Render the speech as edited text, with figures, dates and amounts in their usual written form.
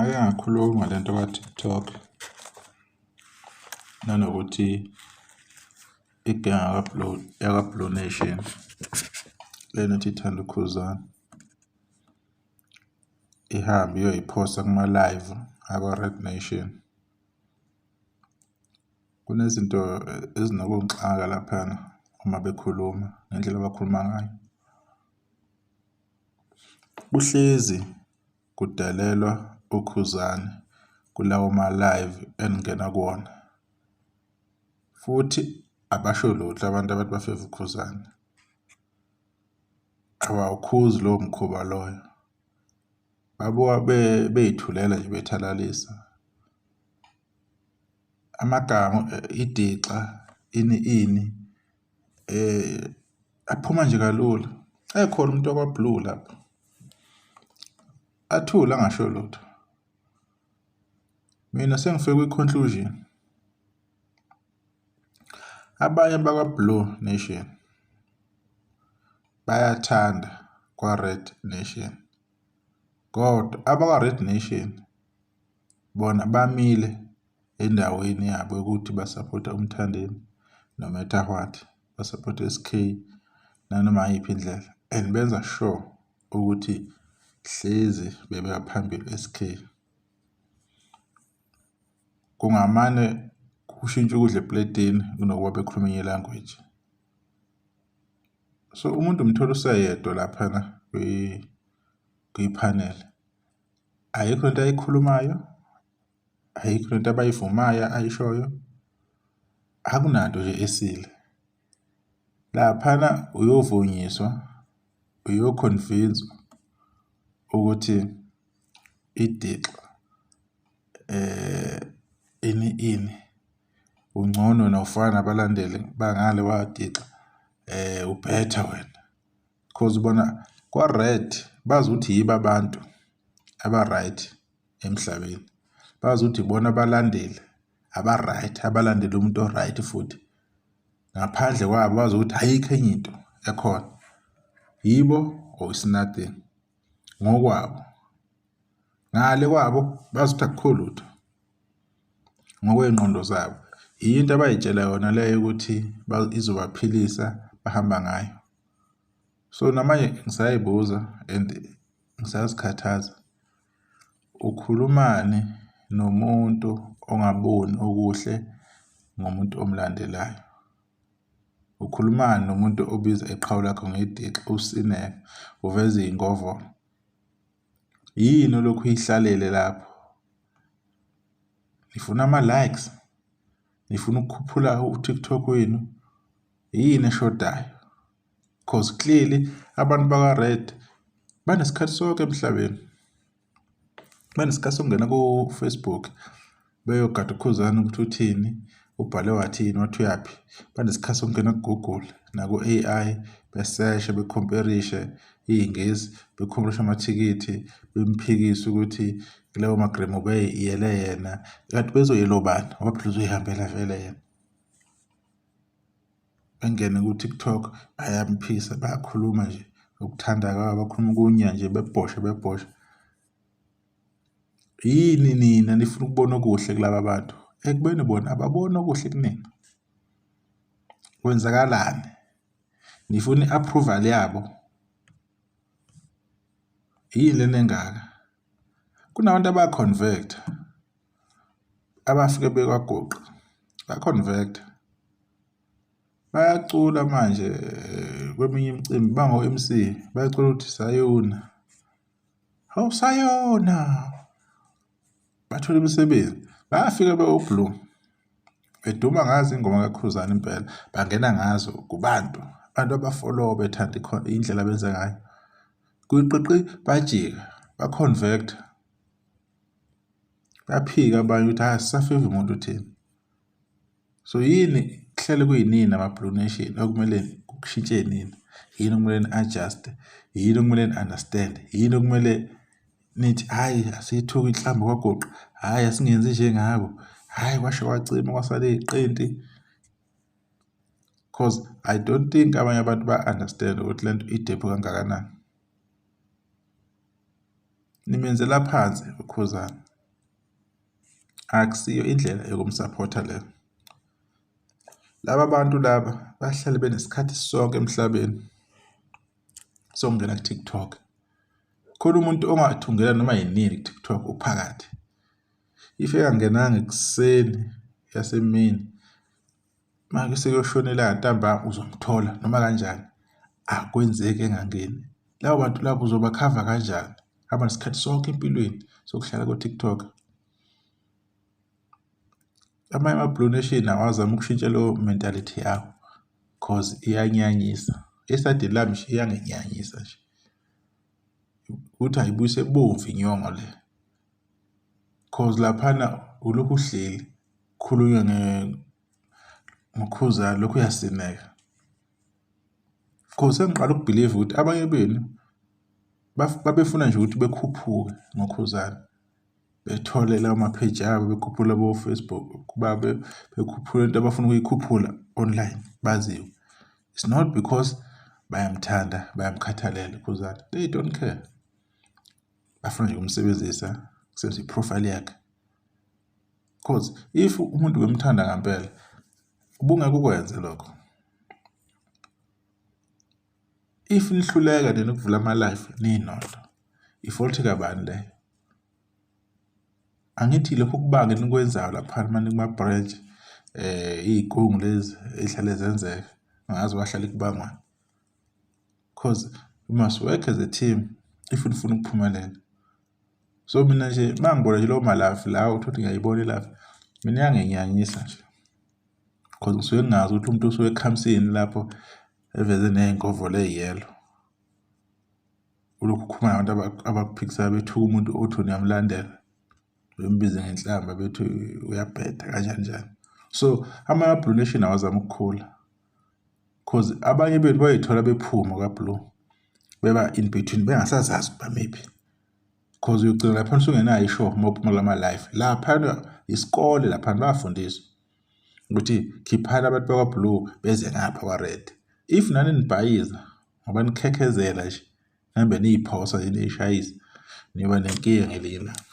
Ngake ngakhuluma le nto ka-TikTok nanokuthi igenge yaka-Blue, yaka-Blue Nation lena ethi ithanda uKhuzani ihambe iyoyiphosa kuma-live akwa-Red Nation. Kunezinto ezinokungixaka laphayana uma bekhuluma ngendlela abakhuluma ngayo. Kuhlezi kudelelwa uKhuzani kulawo ma-live eningena kuwona, futhi abasho lutho abantu abathi bafeva uKhuzani. Abawukhuzi lowo mkhuba loyo, babuka bey'thulela nje bethalalisa. Amagama idixa ini ini aphuma nje kalula. Ekhona umuntu wakwa-blue lapho, athule angasho lutho. Mina sengifike kwi-conclusion. Abanye bakwa-Blue Nation bayathanda kwa-Red Nation, kodwa abakwa-Red Nation bona bamile endaweni yabo yokuthi basaphotha uMthandeni no matter what, basaphotha u-S_K nanoma ngayiphi indlela and benza sure ukuthi hlezi bebeka phambili u-S_K. Kungamane kushintshe ukudla epuleyitini kunokuba bekhulume enye i-language. So umuntu umthola useyedwa laphana kwiphaneli, ayikho lento ayikhulumayo, ayikho lento abayivumayo ayishoyo, akunanto nje esile. Laphana uyovunyiswa, uyo-convince-wa ukuthi idixa ini ini ungcono wena awufani nabalandeli bangale kwadixa u-better wena. Cause bona kwa-red bazi ukuthi yibo abantu aba-right emhlabeni, bazi ukuthi ibona abalandeli aba-right, abalandela umuntu o-right futhi. Ngaphandle kwabo bazi ukuthi ayikho enye into ekhona, yibo or it's nothing ngokwabo. Ngale kwabo bazi ukuthi akukho lutho ngokwey'ngqondo zabo. Yinto abay'tshela yona leyo ukuthi izobaphilisa bahamba ngayo. So namanje ngisay'buza and ngisazikhathaza, ukhulumani nomuntu ongaboni okuhle ngomuntu omlandelayo? Ukhulumani nomuntu obiza iqhawe lakho ngedixa usineke uveze iy'ngovolo? Yini olokhu uyihlalele lapho? Nifuna ama-likes? Nifuna ukukhuphula u-TikTok wenu? Yini eshodayo? Cause clearly abantu baka-red banesikhathi sonke emhlabeni. Banesikhathi sokungena ko-Facebook beyogada uKhuzani ukuthi uthini, ubhale wathini, wathi uyaphi. Banesikhathi sokungena ku-Google naku-A_I beseshe bekhomperishe iy'ngisi, bekhomperishe amathikithi, bemphikise ukuthi kulawo magremu ubeyiyele yena. Kanti bezoyela obani ngoba phela uzoyihambela vele yena. Bengene ku-TikTok bayamphisa bayakhuluma nje ukuthanda kwabo, bakhuluma ukunya nje bebhoshe bebhoshe. Yini nina nifuna ukubona okuhle kulaba bantu ekubeni bona ababoni okuhle kunina? Kwenzakalani? Nifuna i-approval yabo? Yini lena engaka? Kunabantu aba-convert-a abafike bekwaguqa ba-convert-a bayacula manje kweminye imicimbi bango-M_C bayacula ukuthi sayona. Hawu sayona bathola imisebenzi bayafika bewu-blue beduma ngazo ingoma kaKhuzani impela bangena ngazo kubantu abantu abafolowa bethanda indlela abenza ngayo kuyiqiqi bajika ba-convert baphika abanye ukuthi hhayi sisafeva umuntu thina. So yini kuhlale kuyinini ama-Blue Nation okumele kushintshe nini? Yini okumele ni-adjust-e? Yini okumele ni-understand-e? Yini okumele nithi hhayi asiyithuki inhlamba kwagoqa, hhayi asingenzi njengabo, hhayi kwasho kwacima kwasala iy'qinti. Cause I don't think abanye abantu ba-understand-a ukuthi le nto i-deep kangakanani. Nimenzela phansi uKhuzani. Akusiyo indlela yokumsaphotha leyo. Laba bantu laba bahlale benesikhathi sonke emhlabeni sokungena ku-TikTok. Khona umuntu ongathungela noma yinini ku-TikTok uphakathi. If engangenanga ekuseni yasemini uma sekuyoshona ilanga ntambama uzomthola noma kanjani. Akwenzeki engangeni. Labo bantu labo uzobakhava kanjani? Abanesikhathi sonke empilweni sokuhlala ko-TikTok. Amanye ama-Blue Nation awazame ukushintsha leyo mentality yawo cause iyanyanyisa. Esayidini lami nje iyanginyanyisa nje. Ukuthi ayibuyise ebomvu inyongo le. Cause laphana ulokhu uhleli kukhulunywa ngoKhuzani lokhu uyasineka. Cause sengiqala ukubhiliva ukuthi abanye benu babefuna nje ukuthi bekhuphuke ngoKhuzani. Bethole lawo ma-page abo bekhuphule abo-Facebook babe bekhuphule into abafuna ukuyikhuphula online baziwe. It's not because bayamthanda bayamkhathalela uKhuzani, they don't care. Bafuna nje ukumsebenzisa kusebenzisa i-profile yakhe. Cause if umuntu bemthanda ngampela ubungeke ukwenze lokho. If nihluleka nina ukuvula ama-live ninodwa, i-fault kabani leyo? Angithi lokhu kubanga enikwenzayo laphana uma nikuma-branch iy'gungu lezi ey'hlale zenzeka, angazi bahlale kubangwani. Cause you must work as a team if nifuna ukuphumelela. So mina nje uma ngibona nje lawo ma-live lawo uthole ukuthi ngiyayibona i-live, mina iyanginyanyisa nje. Cause ngisuke ngingazi ukuthi umuntu usuke ekhamisini lapho eveze ney'ngovolo ey'yellow. Ulokhu ukhuluma nabantu abakuphikisayo bethuka umuntu othi uyamlandela, bembize ngenhlamba bethi uyabheda kanjani njani. So ama-Blue Nation awazame ukukhula cause abanye benu bayay'thola bephuma kwa-blue beba in between bengasazazi ukuthi bamephi. Cause uyogcina laphana usungenayo i-sure uma uphuma kulama-live. Laphana isikole laphana bayafundiswa ukuthi khiphani abantu bakwa-blue beze ngapha kwa-red. If nani nibhayiza ngoba nikhekhezela nje nihambe niy'phosa nje niy'shayisa niyoba nenkinga ngelinye ilanga.